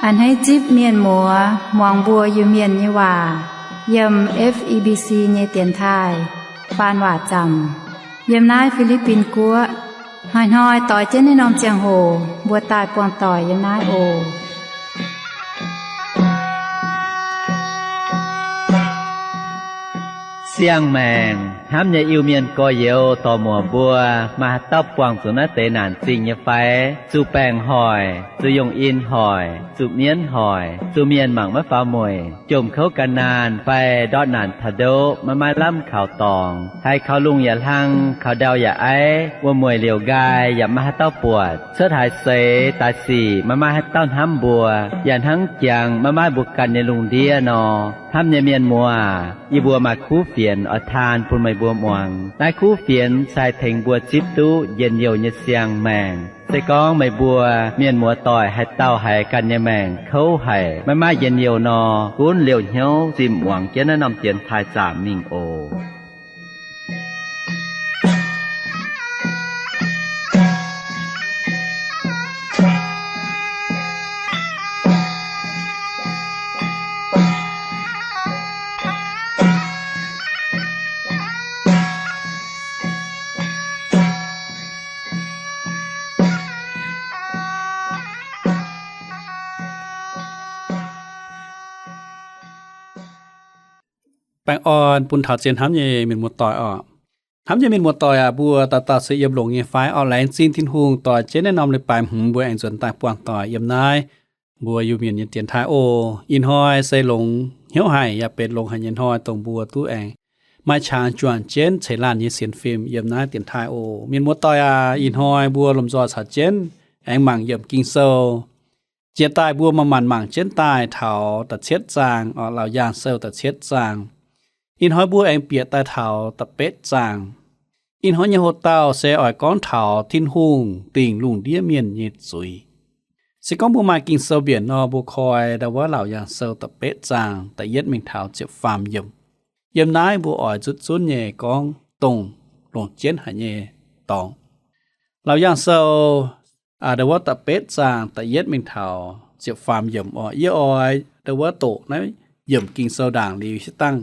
A'hneiv zipv mienh muoz muangx mbuo Iu-Mienh nyei waac yiem F E B C nyei dienx taaih faan waac zaamc yiem naaiv Fi^li^bin Guoqv. Hnoi-hnoi doix jienv naaiv norm ziangh hoc mbuo daaih buangh doic yiem naaiv oc. Siang-maengc hnamv nyei Iu-Mienh gorx-youz dorc-muoc mbuo, maaih haaix dauh buangh zuqc naaiv deix naanc zingh nyei fai? Zuqc baengc hoic, zuqc yungh in hoic, zuqc mienv hoic, zuqc mienh mangc maiv faaux mueic, jomc kouv gan naanh fai ndortv naanc taux ndoqv maiv maaih lamh kaux dorngx, haiz kaux lungh yaac hlang, kaux ndau yaac aiv, wuom-mueic liouc nqaai yaac maiv maaih haaix dauh buatc, cuotv haaix seix daaih sic maiv maaih haaix dauh hnamv mbuo, yaac hnangv jangx maiv maaih mbuo ganh nyei lungh ndiev nor. Hnamv nyei mienh muoz, yie mbuo maaih kuv fienx oix taan bun meih mbuo muangx. Naaiv kuv fienx se haih tengx mbuo zipv duqv njien-youh nyei siang-maengc. Se gorngv meih mbuo mienh muoz-doic haaix dauh haiz ganh nyei maengc kouv haic, maiv maaih njien-youh nor, gunv liouh hnyouv zimh muangx jienv naaiv norm dienx taaih zaamc mingh oc. Baengh orn bun taux zien hnamv nyei mienh muoz-doic oc. Hnamv nyei mienh muoz-doic aac, mbuo dauh dauh se yiem longx nyei fai? Orqv, laengz zingh Tin-Hungh doix jienv naaiv norm leiz-baaix hmz mbuo aengx nzuonx daaih buangh doic yiem naaiv mbuo Iu-Mienh nyei dienx taaih oc. Ih hnoi se longx hnyouv haic, yaac benx longx haic nyei hnoi dongh mbuo duqv aengx maaih qangx juangc jienv ceix laanh nyei sienx fim yiem naaiv dienx taaih oc. Mienh muoz-doic aac, ih hnoi mbuo lomh nzoih caux jienv aengx mangc yiemc Ging-Sou. Jiex daaih mbuo manc-manc mangc jienv daaih taux da'cietv zaang, orqv, Laauc Yaangh Sou da'cietv zaang. Ih hnoi mbuo aengx bieqc daaih taux da'betv zaang. Ih hnoi nyei hoc-dauh se oix gorngv taux Tin-Hungh dingc lungh ndiev mienh nyei zuiz. Se gorngv mbuo maaih Ging-Sou mbienc nor, mbuo koi ndau wuov Laauc Yaangh Sou da'betv zaang da'yietv mingh taux ziepc faam yiemc. Yiem naaiv mbuo oix nzutv zunv nyei gorngv dongh longc jienv haic nyei dorngx. Laauc Yaangh Sou ndau wuov da'betv zaang da'yietv mingh taux ziepc faam yiemc orqc. Yie oix ndau wuov doqc naaiv yiemc Ging-Sou ndaangc liuz, se dangh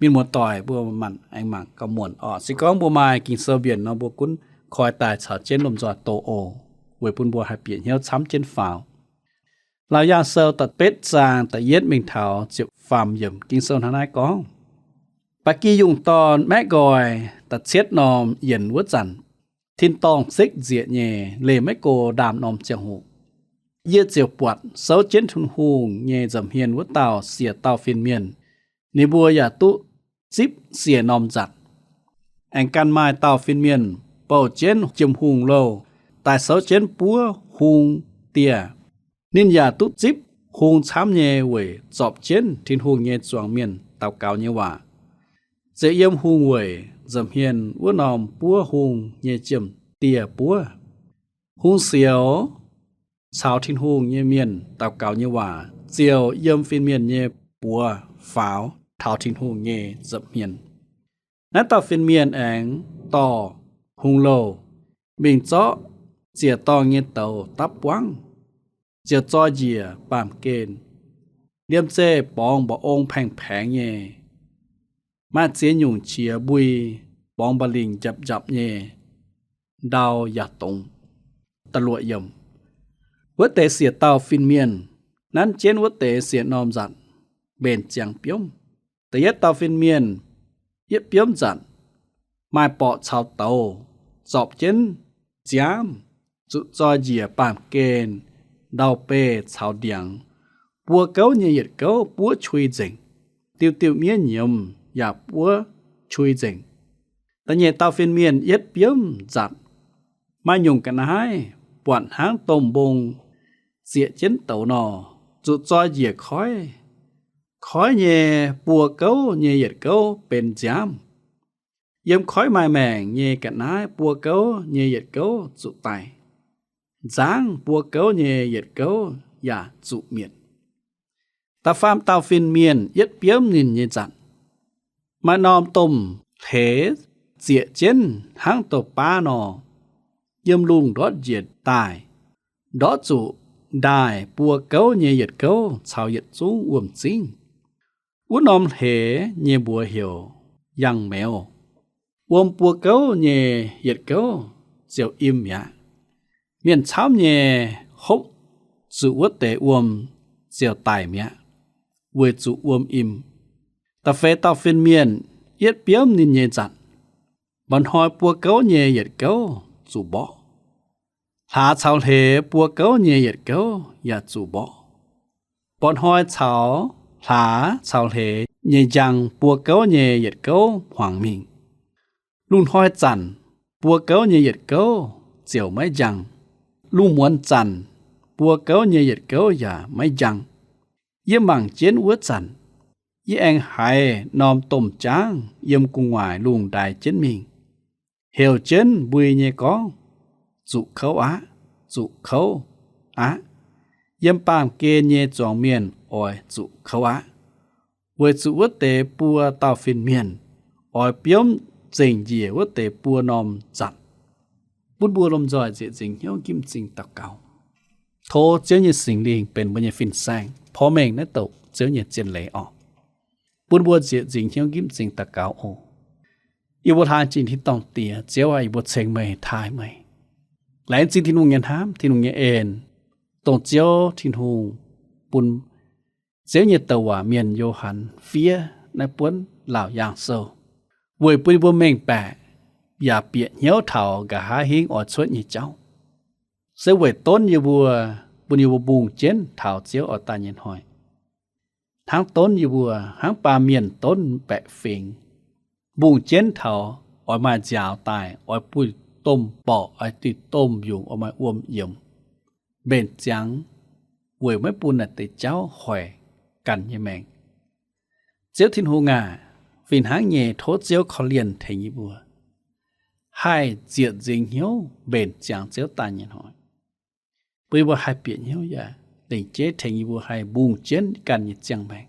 mienh muoz-doic mbuo manc aengx mangc gauh muonc orqc. Se gorngv mbuo maaih Ging-Sou mbienc nor, mbuo gunv koi daaih caux jienv lomh nzoih doqc oc, weic bun mbuo haih bieqc hnyouv camv jienv faaux. Laauc Yaangh Sou da'betv zaang da'yietv mingh taux ziepc faam yiemc Ging-Sou hnangv naaiv gorngv, Ba'gi yungh dorn maeqv nqoi da'cietv norm yienc wuov zanc, tin-dorngh sekv nzieqc nyei, leih maiv go ndaamv-norm ziangh hoc, yie ziouc buatc souv jienv Tin-Hungh nyei nza'hmien wuov dauh siec dauh fin-mienh. Ninh mbuo yaac duqv zipv siec norm nzatc. Aengx gan maaih dauh fin-mienh bouh jienv jiem-hungh louh daaih souv jienv buov hung dieh. Ninh yaac duqv zipv hung camv nyei weic zorpc jienv Tin-Hungh nyei zuangx mienh daux gaux nyei waac. Ziouc yiem hungh weic nza'hmien wuov norm buov hung nyei jiem-dieh buov. Hung sioux caux Tin-Hungh nyei mienh daux gaux nyei waac ziouc yiem fin-mienh nyei buoz faaux taux Tin-Hungh nyei nza'hmien. Naaiv dauh fin-mienh aengx dorh hung louh mingh zorqv ziec-dorngh nyei douz dapv buangv, ziouc zoi njiec baamh gen. Liemh zeih borngz mba'ong paengx-paengx nyei, maaih ziex nyungc qiex mbui, borngz mba'lingc njapc-njapc nyei, ndau yaac dongz. Wuov deix siec dauh fin-mienh nanv jienv wuov deix siec norm nzatc mbenc ziangx biomv. Da'yietv dauh fin-mienh yietv biomv nzatc, maaih borqc caux douz zorpc jienv nziaamv, zuqc zoi njiec baamh gen, ndau-beih caux ndiangx. Buo gouv nyei yietc gouv buov qui nzengc. Diuh diuh miev nyiemz yaac buov qui nzengc. Da'nyeic dauh fin-mienh yietv biomv nzatc, maaih nyungc ga'naaiv buatc hnangv domh mbong zieqc jienv douz nor, zuqc zoi njiec koiv. Koiv nyei buo gouv nyei yietc gouv benx nziaamv. Yiem koiv maaih maengc nyei ga'naaiv buo gouv nyei yietc gouv zuqc daic. Nzangv buo gouv nyei yietc gouv yaac zuqc mietc. Da'faam dauh fin-mienh yietv biomv ninh nyei nzatc. Maaih norm domh hleix zieqc jienv hnangv douz-baav nor, yiem lungh ndortv njiec daaih, ndortv zuqc ndaaih buo gouv nyei yietc gouv caux yietc zungv wuom-zingv. Wuov norm hleix nyei mbuox heuc Yangh Meuz. Wuom buo gouv nyei yietc gouv ziouc im mi'aqv. Mienh camv nyei hopv zuqc wuov deix wuom ziouc daic mi'aqv, weic zuqc wuom im. Da'feix dauh fin-mienh yietv biomv ninh nyei nzanc. Mba'hnoi buo gouv nyei yietc gouv zuqc mborqv. Hlaax caux hleix buo gouv nyei yietc gouv yaac zuqc mborqv. Mba'hnoi caux hlaax caux hleix nyei njang buo gouv nyei yietc gouv hmuangx mingh. Lungh hnoi zanc buo gouv nyei yietc gouv ziouc maiv njang. Lungh muonz zanc buo gouv nyei yietc gouv yaac maiv njang. Yie mangc jienv wuov zanc, yie aengx haiz norm domh jaangv yiem gu'nguaaic lungh ndaix jienv mingh, heuc jienv mbui nyei gorngv, Zuqc kouv aqv, zuqc kouv aqv. Yiem baamh gen nyei zuangx mienh oix zuqc kouv aqv, weic zuqc wuov deix buo dauh fin-mienh oix biomv nzengc njiec wuov deix buo norm zanc. Bun mbuo lomh nzoih nzieqc nzingc hnyouv nqimv m'zing daux gaux. Tov Ziouv nyei Singx Lingh benx mbuo nyei fin-saeng, porv mengh naaiv douc Ziouv nyei zien leiz orqc. Bun mbuo nzieqc nzingc hnyouv nqimv m'zing daux gaux oc. Yie mbuo hlaang jiex tin-dorngh Diex, Ziouv aac, yie mbuo ceng meih, taaih meih. Laengz zingh Tin-Hungh nyei hnamv, Tin-Hungh nyei en, dongh Ziouv Tin-Hungh bun Ziouv nyei douc waac mienh Yo^han fiev naaiv buonv Laauc Yaangh Sou, weic bun yie mbuo mengh baeqc yaac bieqc hnyouv taux nqa'haav hingv oix cuotv nyei jauv. Se weic donv yie mbuo, bun yie mbuo mbungh jienv taux Ziouv oix daaih nyei hnoi. Hnangv donv yie mbuo, hnangv baamh mienh donv baeqc fingx, mbungh jienv taux oix maaih nziaaux daaih, oix buih domh mborqc, oix duih domh mbiungc, oix maaih wuom yiemx, mbenc ziangx weic maiv bun naaic deix jauv hoic ganh nyei maengc. Ziouv Tin-Hungh aac, fih hnangv nyei tov Ziouv korv-lienh tengx yie mbuo, haih nzieqc nzingx hnyouv mbenc ziangx Ziouv daaih nyei hnoi. Bun yie mbuo haih bieqc hnyouv yaac lengc jeiv tengx yie mbuo haih mbungh jienv ganh nyei ziangh maengc.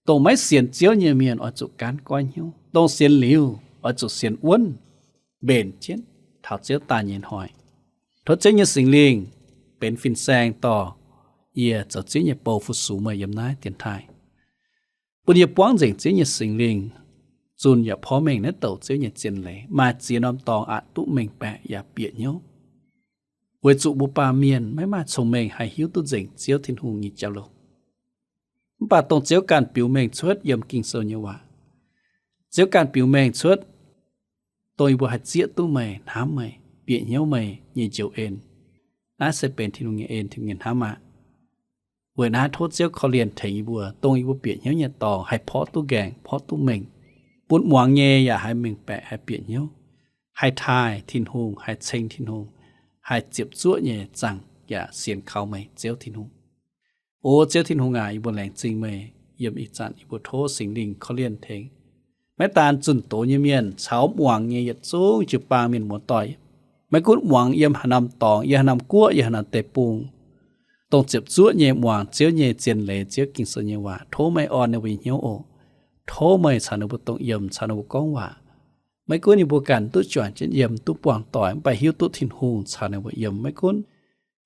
Dongh maiv sienx Ziouv nyei mienh oix zuqc gaanv goiv hnyouv. Dongh sienx liuz, oix zuqc sienx wuonv mbenc jienv taux Ziouv daaih nyei hnoi. Tov Ziouv nyei Singx Lingh benx fin-saeng dorh yie zoux Ziouv nyei bou fu-sux meih yiem naaiv dienx taaih. Bun yie buangv nzengc Ziouv nyei Singx Lingh zunh yaac porv mengh naaiv douc Ziouv nyei zien leiz, maaih ziex norm dorngx aqc duqv mengh baeqc yaac bieqc hnyouv. Weic zuqc mbuo baamh mienh maiv maaih cong-mengh haih hiuv duqv nzengc Ziouv Tin-Hungh nyei jauv-louc. Mv baac dongh Ziouv ganh biux mengh cuotv yiem Ging-Sou nyei waac, Ziouv ganh biux mengh cuotv, dongh yie mbuo haih zieqv duqv meih, hnamv meih, bieqc hnyouv meih nyei njoux en. Naaiv se benx Tin-Hungh nyei en, Tin-Hungh nyei hnamv aqv. Weic naaiv tov Ziouv korv-lienh tengx yie mbuo, dongh yie mbuo bieqc hnyouv nyei dorngx haih porv duqv nqaengc, porv duqv mengh, bun muangx nyei yaac haih mengh baeqc, haih bieqc hnyouv, haih taaih Tin-Hungh, haih ceng Tin-Hungh, haih ziepc zuoqv nyei zaangc yaac sienx kaux meih Ziouv Tin-Hungh. O Ziouv Tin-Hungh aac, yie mbuo laengz zingh meih. Yiem ih zanc yie mbuo tov Singx Lingh korv-lienh tengx maiv daan zunh doz nyei mienh caux muangx nyei yietc zungv jiu-baang mienh muoz-doic, maiv gunv muangx yiem haaix norm dorngx, yiem haaix norm guoqv, yiem haaix norm deic-bung, dongh ziepc zuoqv nyei muangx Ziouv nyei zien leiz, Ziouv Ging-Sou nyei waac, tov meih orn ninh mbuo nyei hnyouv oc. Tov meih caux ninh mbuo dongh yiem, caux ninh mbuo gorngv waac. Maiv gunv ninh mbuo ganh duqv juangc jienv yiem, duqv buangh doic, mv baac hiuv duqv Tin-Hungh caux ninh mbuo yiem, maiv gunv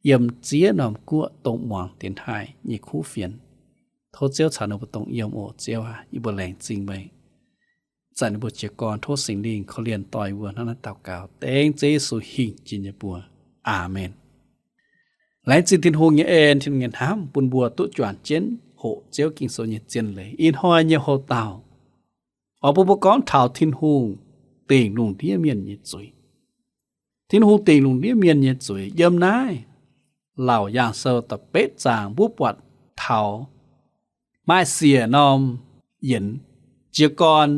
yiem ziex norm guoqv dongh muangx dienx taaih nyei kuv fienx. Tov Ziouv caux ninh mbuo dongh yiem oc. Ziouv aac, yie mbuo laengz zingh meih. Zanc yie mbuo jiez gorn tov Singx Lingh korv-lienh dorh yie mbuo hnangv naaiv daux gaux dengv Ziouv Yesu hingh jiex nyei buoz. Aamen. Laengz zingh Tin-Hungh nyei en, Tin-Hungh nyei hnamv bun mbuo duqv juangc jienv hoqc Ziouv Ging-Sou nyei zien leiz. Ih hnoi nyei hoc-dauh oix bun mbuo gorngv taux Tin-Hungh dingc lungh ndiev mienh nyei zuiz. Tin-Hungh dingc lungh ndiev mienh nyei zuiz. Yiem naaiv Laauc Yaangh Sou da'betv zaang mbuo buatc taux maaih siec norm yienx jiez gorn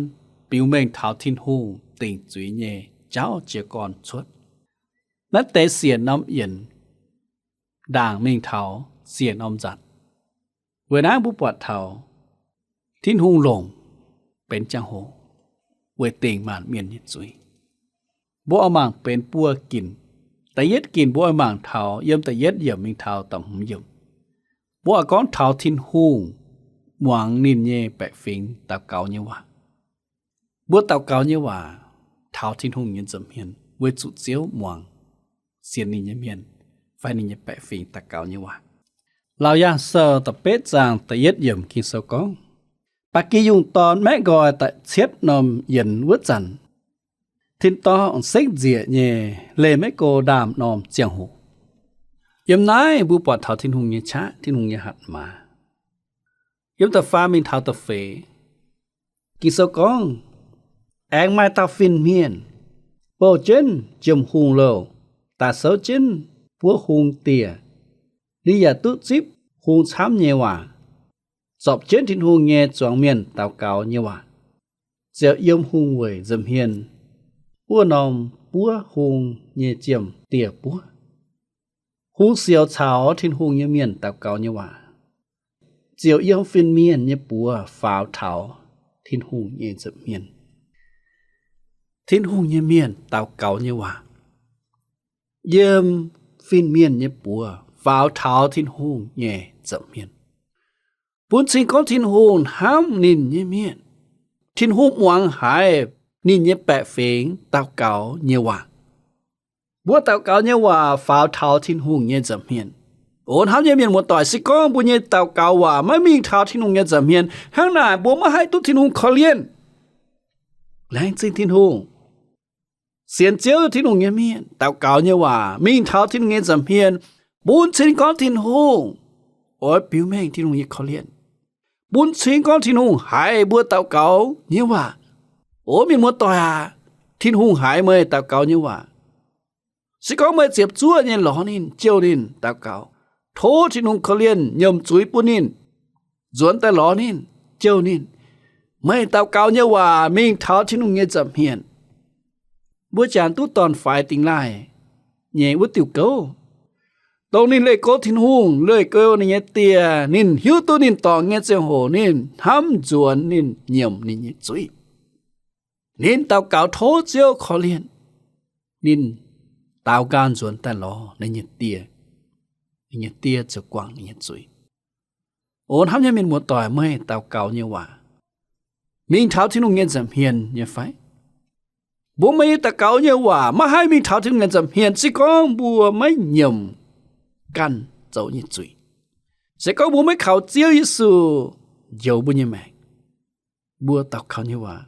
biux mengh taux Tin-Hungh dingc zuiz nyei jauv jiez gorn cuotv. Naaiv deix siec norm yienx ndaangc mingh taux siec norm nzatc. Weic naaiv mbuo buatc taux Tin-Hungh longc benx jangx-hoc weic dingc maanc mienh nyei zuiz. Mbuo oix mangc benx buo ginc. Da'yietv ginc mbuo oix mangc taux yiem da'yietv yiemc mingh taux da'hmz yiemc. Mbuo oix gorngv taux Tin-Hungh muangx ninh nyei baeqc fingx daux gaux nyei waac. Mbuo daux gaux nyei waac taux Tin-Hungh nyei nza'hmien weic zuqc Ziouv muangx sienx ninh nyei mienh, fai ninh nyei baeqc fingx daux gaux nyei waac. Laauc Yaangh Sou da'betv zaang da'yietv yiemc Ging-Sou gorngv, Ba'gi Yungh Dorn maeqv nqoi da'cietv norm yienx wuov zanc, tin-dorngh sekv nzieqc nyei leih maiv go ndaamv norm ziangh hoc. Yiem naaiv mbuo buatc taux Tin-Hungh nyei qaqv, Tin-Hungh nyei hatc maaz. Yiem da'faam mingh taux da'feix, Ging-Sou gorngv, Aengx maaih dauh fin-mienh bouh jienv jiem-hungh louh, daaih souv jienv buov hung dieh. Ninh yaac duqv zipv hung camv nyei waac, zorpc jienv Tin-Hungh nyei zuangx mienh daux gaux nyei waac, ziouc yiem hungh weic nza'hmien wuov norm buov hung nyei jiem-dieh buov. Hung sioux caux Tin-Hungh nyei mienh daux gaux nyei waac, ziouc yiem fin-mienh nyei buoz faaux taux Tin-Hungh nyei nza'hmien. Tin-Hungh nyei mienh daux gaux nyei waac yiem fin-mienh nyei buoz faaux taux Tin-Hungh nyei nza'hmien, bun cing gorngv Tin-Hungh hnamv ninh nyei mienh. Tin-Hungh muangx haiz ninh nyei baeqc fingx daux gaux nyei waac. Mbuo daux gaux nyei waac faaux taux Tin-Hungh nyei nza'hmien. O hnamv nyei mienh muoz-doic, se gorngv mbuo nyei daux gaux waac maiv mingh taux Tin-Hungh nyei nza'hmien, hnangv naaic mbuo maiv haih duqv Tin-Hungh korv-lienh. Laengz zingh Tin-Hungh. Sienx Ziouv Tin-Hungh nyei mienh daux gaux nyei waac mingh taux Tin-Hungh nyei nza'hmien, bun cing gorngv Tin-Hungh oix biux mengh Tin-Hungh nyei korv-lienh, bun cing gorngv Tin-Hungh haiz mbuo daux gaux nyei waac. O mienh muoz-doic aac, Tin-Hungh haiz meih daux gaux nyei waac. Se gorngv meih ziepc zuoqv nyei lorz ninh, jouh ninh daux gaux, tov Tin-Hungh korv-lienh, nyiemc zuiz bun ninh, nzuonx daaih lorz ninh, jouh ninh, meih daux gaux nyei waac mingh taux Tin-Hungh nyei nza'hmien. Mbuo jangx duqv dorn-faix dingh laaih nyei wuov diuh gouv, dongh ninh leih go Tin-Hungh, leih go ninh nyei dieh, ninh hiuv duqv ninh dorngc nyei ziangh hoc ninh hnamv nzuonx, ninh nyiemc ninh nyei zuiz. Ninh daux gaux tov Ziouv korv-lienh, ninh daaux nqaang nzuonx daaih lorz ninh nyei dieh. Ninh nyei dieh ziouc guangc ninh nyei zuiz. O hnamv nyei mienh muoz-doic, meih daux gaux nyei waac mingh taux Tin-Hungh nyei nza'hmien nyei fai? Mbuo meih daux gaux nyei waac maiv haih mingh taux Tin-Hungh nyei nza'hmien se gorngv mbuo maiv nyiemc ganh zoux nyei zuiz. Se gorngv mbuo maiv kaux Ziouv Yesu njoux mbuo nyei maengc, mbuo daux gaux nyei waac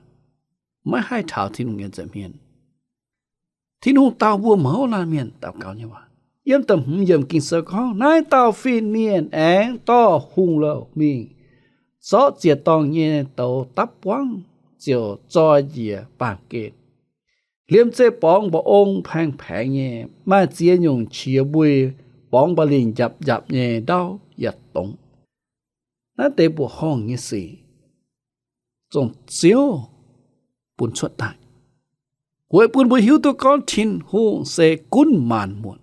maiv haih taux Tin-Hungh nyei nza'hmien. Tin-Hungh dau mbuo mouz laanh mienh daux gaux nyei waac. Yiem da'hmz yiemc Ging-Sou gorngv, naaiv dauh fin-mienh aengx dorh hungh louh mingh, zorqv ziec-dorngh nyei douz dapv buangv, ziouc zoi njiec baamh gen. Liemh zeih borngz mba'ong paeng-paengx nyei, maaih ziex nyungc qiex mbui, borngz mba'lingc njapc njapc nyei ndauv yaac dongz. Naaiv deix mbuoqc horngh nyei sic, zongh Ziouv bun cuotv daaih, weic bun mbuo hiuv duqv gorngv Tin-Hungh se gunv maanc muotc.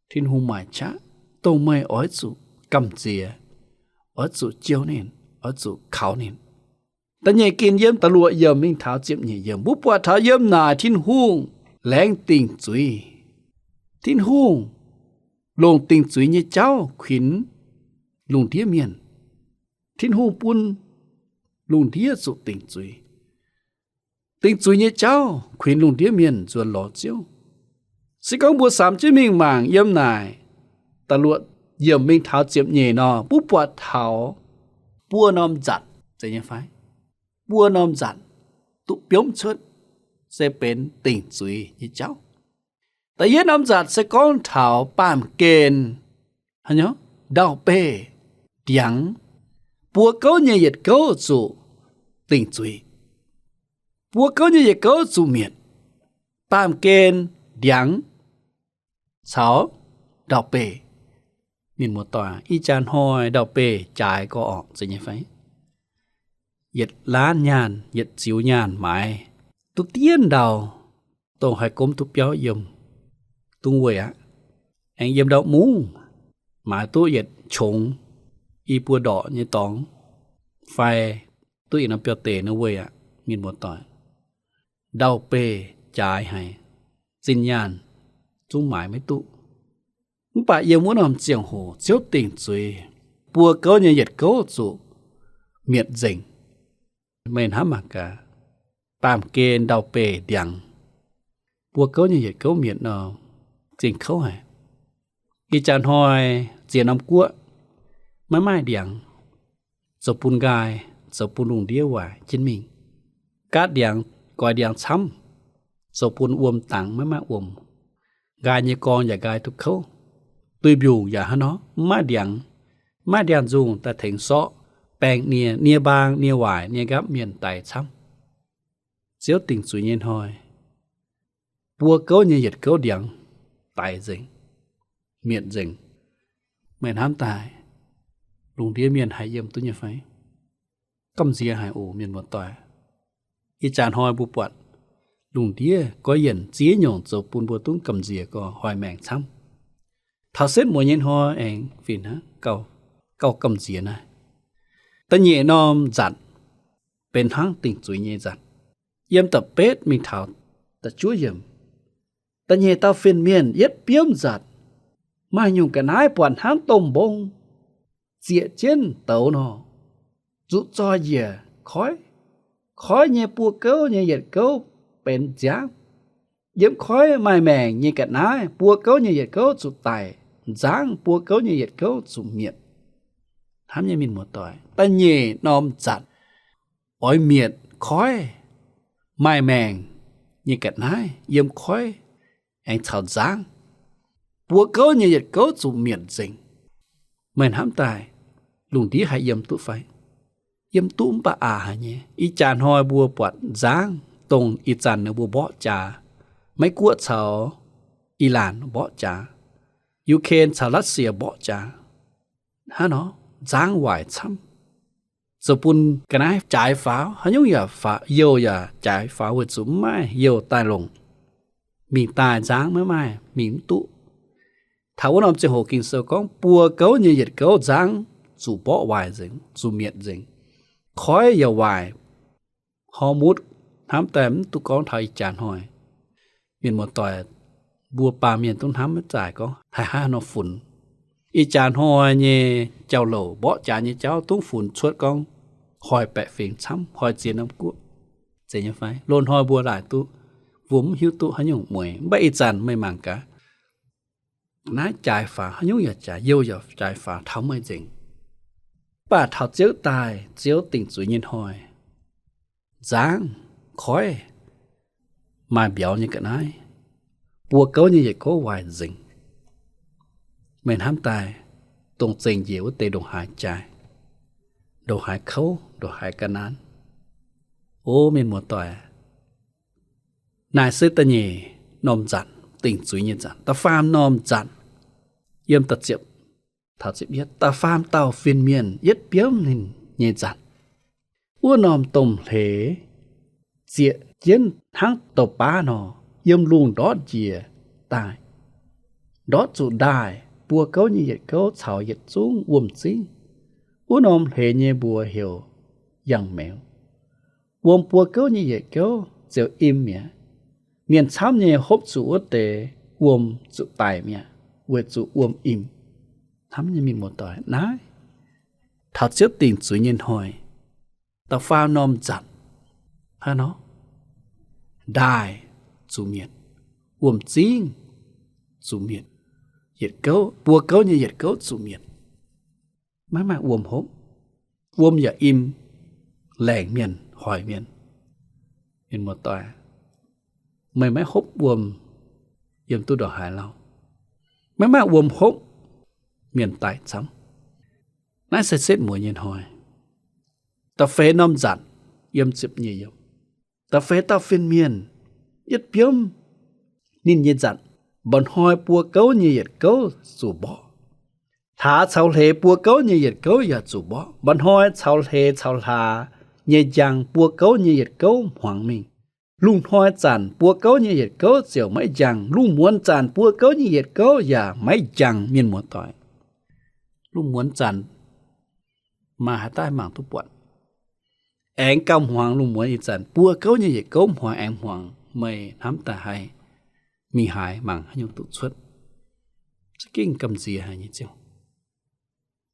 Tin-Hungh maaic qaqv, dongh meih oix zuqc gamh nziex, oix zuqc jouh ninh, oix zuqc kaux ninh. Da'nyeic ginc yiem da'luoqc yiemc mingh taux ziepc nyeic yiemc, mbuo buatc taux yiem naaic Tin-Hungh laengz dingc zuiz. Tin-Hungh longc dingc zuiz nyei jauv kuinx lungh ndiev mienh. Tin-Hungh bun lungh ndiev zuqc dingc zuiz. Dingc zuiz nyei jauv kuinx lungh ndiev mienh nzuonx lorz Ziouv. Se gorngv mbuo samx jienv mingh mangc yiem naaic da'luoqc yiemc mingh taux ziepc nyeic nor, mbuo buatc taux buo norm nzatc, zeiz nyei fai? Buo norm nzatc duqv biomv cuotv se benx dingc zuiz nyei jauv. Da'yietv norm nzatc se gorngv taux baamh gen, haaix nyungc, ndau-beih, ndiangx. Buo gouv nyei yietc gouv zuqc dingc zuiz. Buo gouv nyei yietc gouv zuqc mietc. Baamh gen, ndiangx caux ndau-beih. Mienh muoz-doic, ih jaax hnoi ndau-beih jaaix gorx orqc, zeiz nyei fai? Yietc laanv nyaanh, yietc ziux nyaanh maaiz duqv dien ndau, dongh haih gomv duqv biauv yiem, dungx weih aqv. Aengx yiem ndau mungv maaiz duqv yietc qongx i buo ndorqc nyei dorngx, fai duqv yietc norm biauv-deic nor weih aqv, mienh muoz-doic. Ndau-beih jaaix haic, zinh nyaanh zungv maaiz maiv duqv. Mv baac yiem wuov norm ziangh hoc Ziouv dingc zuiz, buo gouv nyei yietc gouv zuqc mietc nzengc. Meih hnamv mangc gaax, baamh gen, ndau-beih, ndiangx, buo gouv nyei yietc gouv mietc nor, zingh kouv haic. Ih jaax hnoi ziex norm guoqv maiv maaih ndiangx, zoux bun nqaai, zoux bun lungh ndiev waaic jienv mingh. Gaatv ndiangx, goix ndiangx camv, zoux bun wuom dangx maiv maaih wuom. Nqaai nyei gorngv yaac nqaai duqv kouv, duih mbiungc yaac hnangv nor mv maaih ndiangx, mv maaih ndiangx-nzungh daaih tengx sorqv, baeng nie, nie mbaang, nie waaic, nie nqapv mienh daix camv. Ziouv dingc zuiz nyei hnoi, buo gouv nyei yietc gouv ndiangx daix nzengc, mietc nzengc. Meih hnamv daaih, lungh ndiev mienh haih yiem duqv nyei fai? Gamh nziex haic oc mienh muoz-doic. Ih jaax hnoi mbuo buatc lungh ndiev goiv yienc ziex nyungc zoux bun mbuo duqv gamh nziex gorx hoic maengc camv. Taux setv mueiz nyei hnoi aengx fih hnangv, gauh gamh nziex naaiv. Da'nyeic norm nzatc benx hnangv dingc zuiz nyei nzatc. Yiem da'betv mingh taux da'juov yiemc, da'nyeic dauh fin-mienh yietv biomv nzatc, maaih nyungc ga'naaiv buatc hnangv domh mbong, zieqc jienv douz nor, zuqc zoih njiec koiv. Koiv nyei buo gouv nyei yietc gouv benx nziaamv. Yiem koiv maaih maengc nyei ga'naaiv buo gouv nyei yietc gouv zuqc daic, nzangv buo gouv nyei yietc gouv zuqc mietc. Hnamv nyei mienh muoz-doic, da'nyeic norm nzatc oix mietc koiv. Maaih maengc nyei ga'naaiv yiem koiv aengx caux nzangv, buo gouv nyei yietc gouv zuqc mietc nzengc. Meih hnamv daaih, lungh ndiev haih yiem duqv fai? Yiem duqv mv baac aqc haic nyei. Ih jaax hnoi mbuo buatc nzangv, dongh ih zanc ninh mbuo mborqv jaax, Meiv Guoqv caux Ilaanc mborqv jaax, Ukraine caux Russia mborqv jaax, hnangv nor nzangv waaic camv. Zoux bun ga'naaiv jaaix faaux, haaix nyungc yaac faaux, youh yaac jaaix faaux weic zuqc mv maaih youh daaih longc. Mingh daaih nzangv maiv maaih, mingh mv duqv. Taux wuov norm ziangh hoc Ging-Sou gorngv buo gouv nyei yietc gouv nzangv zuqc mborqv waaic nzengc, zuqc mietc nzengc. Koiv yaac waaic. Hormuz hnamv daaih mv duqv gorngv taux ih jaax hnoi. Mienh muoz-doic, mbuo baamh mienh duqv hnamv maiv zaaic gorngv haih haaix nor funx. Ih jaax hnoi nyei jauv-louc, mborqv jaax nyei jauv dungv funx cuotv gorngv hoic baeqc fingx camv, hoic ziex norm guoqv. Zeiz nyei fai? Loz-hnoi mbuo laaic duqv, mbuo mv hiuv duqv haaix nyungc mueiz. Mv baac ih zanc meih mangc gaax, naaiv jaaix faaux, haaix nyungc yaac jaaix, youh yaac jaaix faaux taux meih nzengc. Mv baac taux Ziouv daaih, Ziouv dingc zuiz nyei hnoi, nzangv, koiv, maaih mbiauz nyei ga'naaiv, buo gouv nyei yietc gouv waaic nzengc. Meih hnamv daaih, dongh zengc njiec wuov deix ndongc haaix jaaix, ndongc haaix kouv, ndongc haaix ga'naaiv. O mienh muoz-doic, naaiv se da'nyeic norm nzatc, dingc zuiz nyei nzatc. Da'faam norm nzatc, yiem da'ziepc taux ziepc yietv, da'faam dauh fin-mienh yietv biomv ninh nyei nzatc. Wuov norm domh hleix zieqc jienv hnangv douz-baav nor, yiem lungh ndortv njiec daaih. Ndortv zuqc ndaaih, buo gouv nyei yietc gouv caux yietc zungv wuom-zingv. Wuov norm hleix nyei mbuox heuc yangh meuz. Wuom buo gouv nyei yietc gouv ziouc im mi'aqv. Mienh camv nyei hopv zuqc wuov deix wuom zuqc daic mi'aqv, weic zuqc wuom im. Hnamv nyei mienh muoz-doic, naaiv taux Ziouv dingc zuiz nyei hnoi, da'faam norm nzatc hnangv nor, ndaaih zuqc mietc, wuom-zingv zuqc mietc, yietc gouv, buo gouv nyei yietc gouv zuqc mietc. Maiv maaih wuom hopv. Wuom yaac im, laengc mienh, hoic mienh. Mienh muoz-doic, meih maiv hopv wuom, yiem duqv ndongc haaix lauh? Maiv maaih wuom hopv, mienh daic camv. Naaiv se setv mueiz nyei hnoi. Da'feix norm nzatc, yiem ziepc nyeic yiemc, da'feix dauh fin-mienh yietv biomv ninh nyei nzatc. Mba'hnoi buo gouv nyei yietc gouv zuqc mborqv. Hlaax caux hleix buo gouv nyei yietc gouv yaac zuqc mborqv. Mba'hnoi caux hleix caux hlaax nyei njang buo gouv nyei yietc gouv hmuangx mingh. Lungh hnoi zanc buo gouv nyei yietc gouv ziouc maiv njang. Lungh muonz zanc buo gouv nyei yietc gouv yaac maiv njang, mienh muoz-doic. Lungh muonz zanc maaih haaix dauh mangc duqv buatc? Aengx gauh hmuangx lungh muonz ih zanc, buo gouv nyei yietc gouv hmuangx aengx hmuangx. Meih hnamv daaih haih mingh haaix mangc haaix nyungc duqv cuotv? Za'gengh gamh nziex haic nyei ziouc.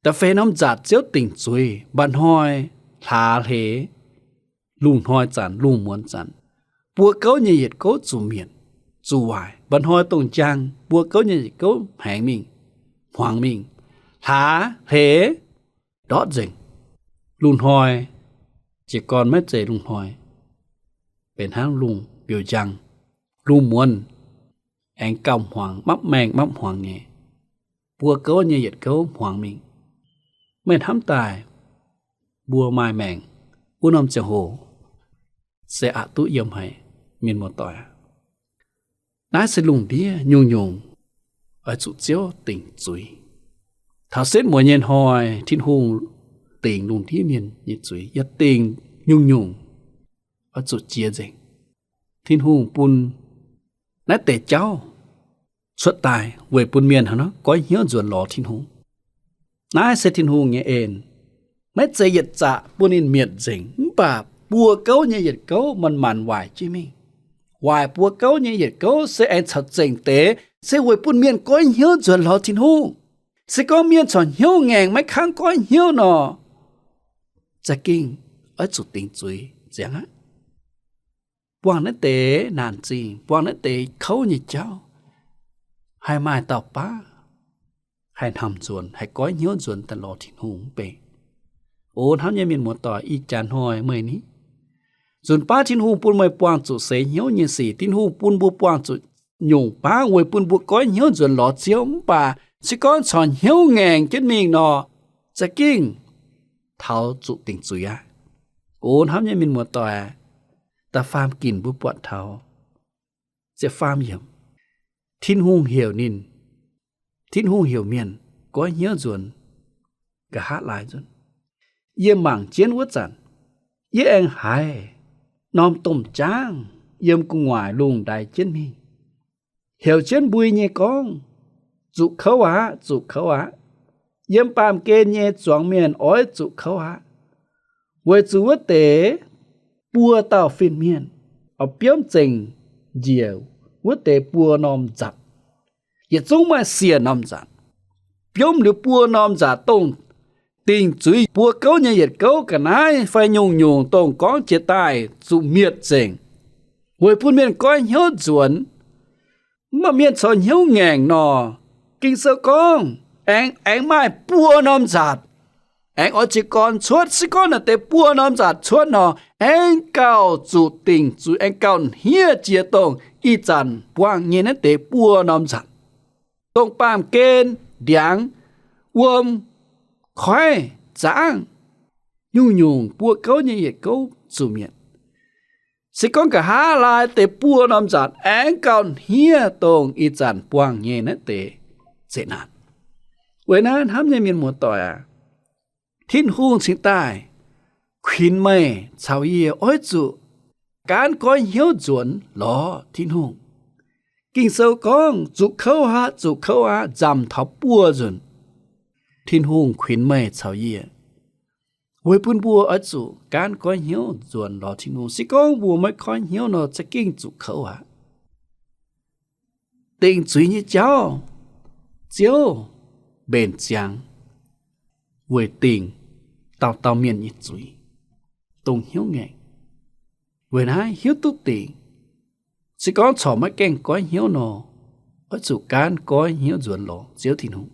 Da'feix norm nzatc Ziouv dingc zuiz, mba'hnoi hlaax hleix, lungh hnoi zanc, lungh muonz zanc, buo gouv nyei yietc gouv zuqc mietc, zuqc waaic. Mba'hnoi dongh njang, buo gouv nyei yietc gouv hmaengx mingh. hmuangx mingh, hlaax hleix ndortv nzengc. Lungh hnoi jiez gorn maiv zeiz lungh hnoi, benx hnangv lungh mbiouh njang, lungh muonz aengx gauh hmuangx, mapv maengh mapv hmuangx nyei. Buo gouv nyei yietc gouv hmuangx mingh. Meih hnamv daaih mbuo maaih maengc wuov norm ziangh hoc se aqc duqv yiem haic, mienh muoz-doic aac. Naaiv se lungh ndiev nyungc-nyungc oix zuqc Ziouv dingc zuiz. Taux setv mueiz nyei hnoi, Tin-Hungh dingc lungh ndiev mienh nyei zuiz, yaac dingc nyungc-nyungc oix zuqc jiex nzengc. Tin-Hungh bun naaiv deix jauv cuotv daaih weic bun mienh hnangv nor goiv hnyouv nzuonx lorz Tin-Hungh. Naaiv se Tin-Hungh nyei en. Maiv zeiz yietc zaqc bun ninh mietc nzengc, mv baac buo gouv nyei yietc gouv manc-manc waaic jienv mingh. Waaic buo gouv nyei yietc gouv se aengx caux zengc deix, se weic bun mienh goiv hnyouv nzuonx lorz Tin-Hungh. Se gorngv mienh corc hnyouv ngaengc maiv kangv goiv hnyouv nor, za'gengh oix zuqc dingc zuiz nziangx aqv. Buangh naaiv deix naanc zingh, buangh naaiv deix kouv nyei jauv, haih maaih dauh baav haih hnamv nzuonx, haih goiv hnyouv nzuonx daaih lorz Tin-Hungh mv bei. O hnamv nyei mienh muoz-doic, ih jaax hnoi meih ni, nzunc baav Tin-Hungh bun meih buangh zuqc seix hnyouv nyei sic, Tin-Hungh bun mbuo buangh zuqc nyungc baav weic bun mbuo goiv hnyouv nzuonx lorz Ziouv, mv baac se gorngv corc hnyouv ngaengc jienv mingh nor, za'gengh taux zuqc dingc zuiz aqv. O hnamv nyei mienh muoz-doic, da'faam ginc mbuo buatc taux ziepc faam yiemc, Tin-Hungh heuc ninh, Tin-Hungh heuc mienh goiv hnyouv nzuonx, nqa'haav laai nzunc, yie mangc jienv wuov zanc, yie aengx haiz norm domh jaangv yiem gu'nguaaic lungh ndaix jienv mingh, heuc jienv mbui nyei gorngv, Zuqc kouv aqv, zuqc kouv aqv. Yiem baamh gen nyei zuangx mienh oix zuqc kouv aqv. Weic zuqc wuov deix buo dauh fin-mienh oix biomv zengc njiec wuov deix buo norm nzatc. Yietc zungv maaih siec norm nzatc. Biomv liuz buo norm nzatc, dongh dingc zuiz buo gouv nyei yietc gouv ga'naaiv fai nyungc-nyungc dongh gorngv jiex daaih zuqc mietc nzengc, weic bun mienh goiv hnyouv nzuonx. Mv baac mienh corc hnyouv ngaengc nor, Ging-Sou gorngv aengx, aengx maaih buo norm nzatc aengx oix jiez gorn cuotv. Se gorngv naaiv deix buo norm nzatc cuotv nor, aengx gauh zuqc dingc zuiz, aengx gauh hniev jiex dongh ih zanc buangh nyei naaiv deix buo norm nzatc, dongh baamh gen, ndiangx, wuom, koiv, zaangv, nyungc-nyungc buo gouv nyei yietc gouv zuqc mietc. Se gorngv nqa'haav laai deix buo norm nzatc aengx gauh hniev dongh ih zanc buangh nyei naaiv deix zeqc naanc. Weic naaiv hnamv nyei mienh muoz-doic aac, Tin-Hungh cingx daaih kuinx meih caux yie oix zuqc gaanv goiv hnyouv nzuonx lorz Tin-Hungh. Ging-Sou gorngv, Zuqc kouv aqv, zuqc kouv aqv, nzamc taux buo nzunc. Tin-Hungh kuinx meih caux yie weic bun mbuo oix zuqc gaanv goiv hnyouv nzuonx lorz Tin-Hungh. Se gorngv mbuo maiv goiv hnyouv nor, za'gengh zuqc kouv aqv. Dingc zuiz nyei jauv, Ziouv mbenc ziangx weic dingc dauh dauh mienh nyei zuiz, dongh hnyouv ngaengc. Weic naaiv hiuv duqv dingc, se gorngv corc maiv gaengh goiv hnyouv nor, oix zuqc gaanv goiv hnyouv nzuonx lorz Ziouv Tin-Hungh.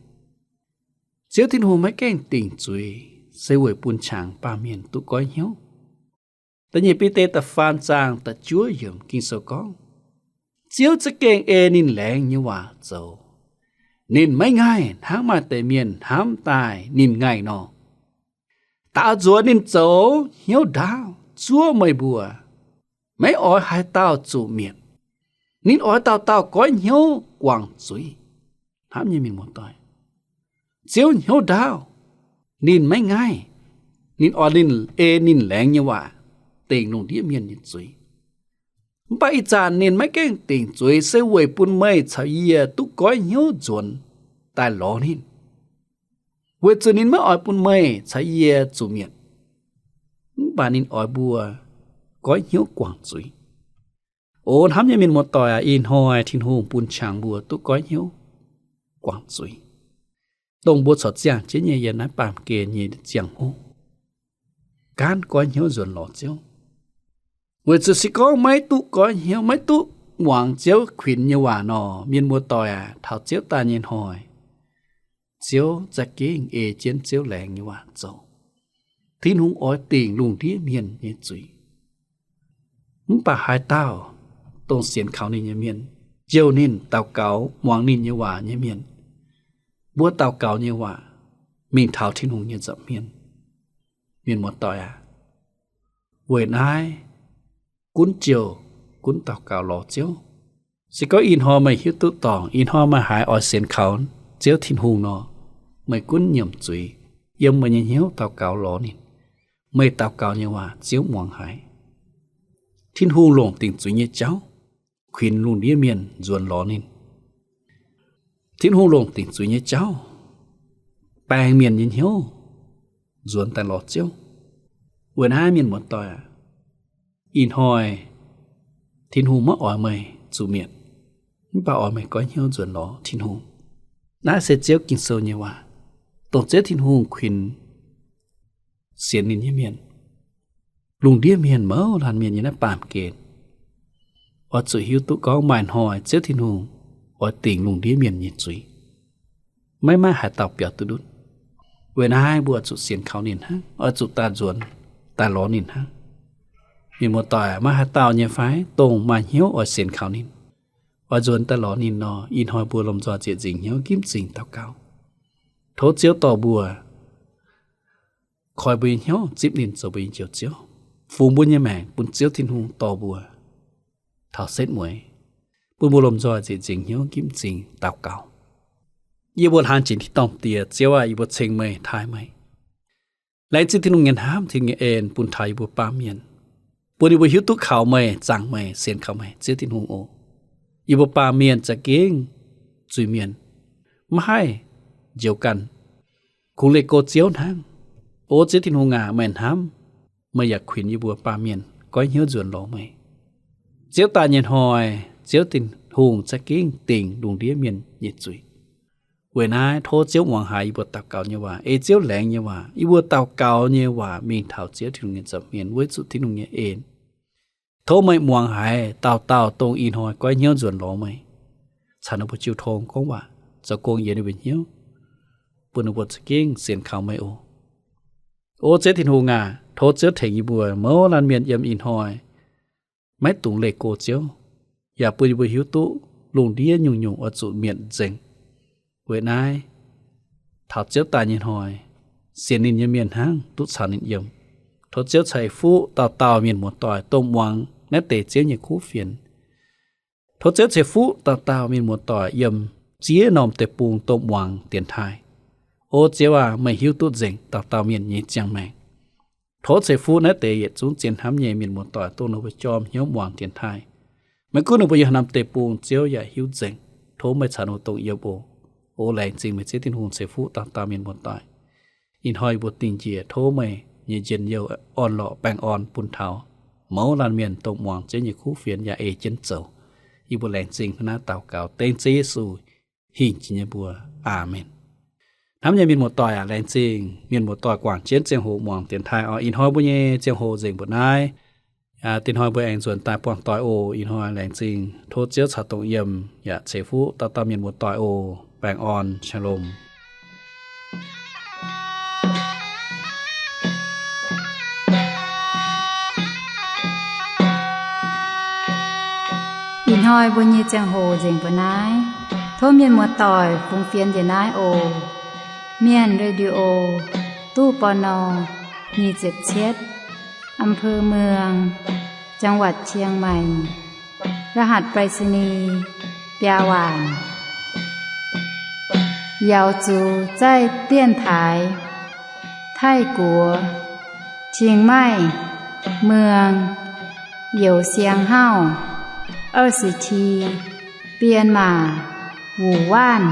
Ziouv Tin-Hungh maiv gaengh dingc zuiz se weic bun qangx baamh mienh duqv goiv hnyouv. Da'nyeic Bide da'faam zaang da'juov yiemc Ging-Sou gorngv, Ziouv za'gengh ei ninh laengz nyei waac zoux. Ninh maiv ngaih hnangv maaih deix mienh hnamv daaih ninh ngaih nor. Daaux nzuonx ninh zoux hnyouv ndaauv zuov meih mbuo, maiv oix haaix dauh zuqc mietc. Ninh oix dauh dauh goiv hnyouv guangc zuiz. Hnamv nyei mienh muoz-doic, Ziouv hnyouv ndaauv, ninh maiv ngaih. Ninh oix ninh ei ninh laengz nyei waac dingc lungh ndiev mienh nyei zuiz. Mv baac ih zanc ninh maiv gaengh dingc zuiz se weic bun meih caux yie duqv goiv hnyouv nzuonx daaih lorz ninh. Weic zuqc ninh maiv oix bun meih caux yie zuqc mietc, mv baac ninh oix mbuo goiv hnyouv guangc zuiz. O hnamv nyei mienh muoz-doic aac, ih hnoi Tin-Hungh bun qangx mbuo duqv goiv hnyouv guangc zuiz, dongh mbuo corc ziangh jienv nyei yiem naaiv baamh gen nyei ziangh hoc, gaanv goiv hnyouv nzuonx lorz Ziouv. Weic zuqc se gorngv maiv duqv goiv hnyouv, maiv duqv muangx Ziouv kuinx nyei waac nor, mienh muoz-doic aac, taux Ziouv daaih nyei hnoi, Ziouv za'gengh ei jienv Ziouv laengz nyei waac zoux. Tin-Hungh oix dingc lungh ndiev mienh nyei zuiz. Mv baac haaix dauh dongh sienx kaux ninh nyei mienh, jouh ninh, daux gaux muangx ninh nyei waac nyei mienh, mbuo daux gaux nyei waac mingh taux Tin-Hungh nyei nza'hmien. Mienh muoz-doic aac, weic naaiv gunv jouh, gunv daux gaux lorz Ziouv. Se gorngv ih hnoi meih hiuv duqv dorngc, ih hnoi meih haiz oix sienx kaux Ziouv Tin-Hungh nor, meih gunv nyiemc zuiz, yiem meih nyei hnyouv daux gaux lorz ninh. Meih daux gaux nyei waac Ziouv muangx haiz. Tin-Hungh longc dingc zuiz nyei jauv kuinx lungh ndiev mienh nzuonx lorz ninh. Tin-Hungh longc dingc zuiz nyei jauv baeng mienh nyei hnyouv nzuonx daaih lorz Ziouv. Weic naaiv mienh muoz-doic aac, ih hnoi Tin-Hungh maiv oix meih zuqc mietc, mv baac oix meih goiv hnyouv nzuonx lorz Tin-Hungh. Naaiv se Ziouv Ging-Sou nyei waac, dongh Ziouv Tin-Hungh kuinx sienx ninh nyei mienh. Lungh ndiev mienh mouz laanh mienh yiem naaiv baamh gen oix zuqc hiuv duqv gorngv maaih hnoi Ziouv Tin-Hungh oix dingc lungh ndiev mienh nyei zuiz. Maiv maaih haaix dauh biaux duqv ndutv. Weic naaiv mbuo oix zuqc sienx kaux ninh hnangv, oix zuqc daaih nzuonx daaih lorz ninh hnangv. Mienh muoz-doic, maiv haaix dauh nyei fai dongh maaih hnyouv oix sienx kaux ninh, oix nzuonx daaih lorz ninh nor, ih hnoi mbuo lomh nzoih ziec nzingc hnyouv gipv m'zing daux gaux. Tov Ziouv dorh mbuo, koi mbuo nyei hnyouv zipv ninh zoux mbuo nyei Njoux Ziouv, fungx mbuo nyei maengc bun Ziouv Tin-Hungh dorh mbuo taux setv mueiz, bun mbuo lomh nzoih ziec nzingc hnyouv gipv m'zing daux gaux. Yie mbuo hlaang jiex tin-dorngh Diex, Ziouv aac, yie mbuo ceng meih, taaih meih. Laengz zingh Tin-Hungh nyei hnamv, Tin-Hungh nyei en bun taux yie mbuo baamh mienh, bun yie mbuo hiuv duqv kaux meih, zaangc meih, sienx kaux meih, Ziouv Tin-Hungh oc. Yie mbuo baamh mienh za'gengh zuiz-mienh, maiv haih njoux ganh, kungx leih go Ziouv hnangv. O Ziouv Tin-Hungh aac, meih hnamv, meih yaac kuinx yie mbuo baamh mienh goiv hnyouv nzuonx lorz meih. Ziouv daaih nyei hnoi, Ziouv Tin-Hungh za'gengh dingc lungh ndiev mienh nyei zuiz. Weic naaiv tov Ziouv muangx haiz yie mbuo daux gaux nyei waac, ei Ziouv laengz nyei waac, yie mbuo daux gaux nyei waac mingh taux Ziouv Tin-Hungh nyei nza'hmien weic zuqc Tin-Hungh nyei en. Tov meih muangx haiz dauh dauh dongh ih hnoi goiv hnyouv nzuonx lorz meih, caux ninh mbuo jiu tong gorngv waac, zoux gong yienx ninh mbuo hnyouv, bun ninh mbuo za'gengh sienx kaux meih oc. O Ziouv Tin-Hungh aac, tov Ziouv tengx yie mbuo mouz laanh mienh yiem ih hnoi maiv dungx leih go Ziouv, yaac bun yie mbuo hiuv duqv lungh ndiev nyungc-nyungc oix zuqc mietc nzengc. Weic naaiv, taux Ziouv daaih nyei hnoi, sienx ninh nyei mienh hnangv duqv caux ninh yiem. Tov Ziouv ceix fuqv dauh dauh mienh muoz-doic dongh muangx naaiv deix Ziouv nyei kuv fienx. Tov Ziouv ceix fuqv dauh dauh mienh muoz-doic yiem ziex norm deic-bung dongh muangx dienx taaih. O Ziouv aac, meih hiuv duqv nzengc dauh dauh mienh nyei ziangh maengc. Tov ceix fuqv naaiv deix yietc zungv zien hnamv nyei mienh muoz-doic dongh ninh mbuo jorm hnyouv muangx dienx taaih. Maiv gunv ninh mbuo yiem haaix norm deic-bung, Ziouv yaac hiuv nzengc. Tov meih caux ninh mbuo dongh yiem oc. O laengz zingh meih Ziouv Tin-Hungh ceix fuqv dauh dauh mienh muoz-doic. Ih hnoi yie mbuo dingh njiec tov meih nyei njien-youh orn-lorqc baengh orn bun taux mouz laanh mienh dongh muangx Ziouv nyei kuv fienx yaac ei jienv zoux. Yie mbuo laengz zingh hnangv naaiv daux gaux dengv Ziouv Yesu hingh jiex nyei mbuox. Aamen. Hnamv nyei mienh muoz-doic aac, laengz zingh mienh muoz-doic guangc jienv ziangh hoc muangx dienx taaih oc. Ih hnoi mbuo nyei ziangh hoc nzengc mbuoqc naaiv. Aa, dinh hnoi mbuo aengx nzuonx daaih buangh doic oc. Ih hnoi laengz zingh tov Ziouv caux dongh yiem yaac ceix fuqv dauh dauh mienh muoz-doic oc. Baengh orn, shalom. Ih hnoi mbuo nyei ziangh hoc nzengc mbuoqc naaiv. Tov mienh muoz-doic fungx fienx njiec naaiv oc. Mienh Radio, ตู้ ปณ. nyic ziepc cietv, อำเภอเมือง จังหวัดเชียงใหม่ รหัสไปรษณีย์ biaa waanc. 瑶族在电台 Taiv Guoqv, Chiang Mai, Muang, Youz Siang Hauv, 二十七, Bienh Maac, Wuonh Waanc.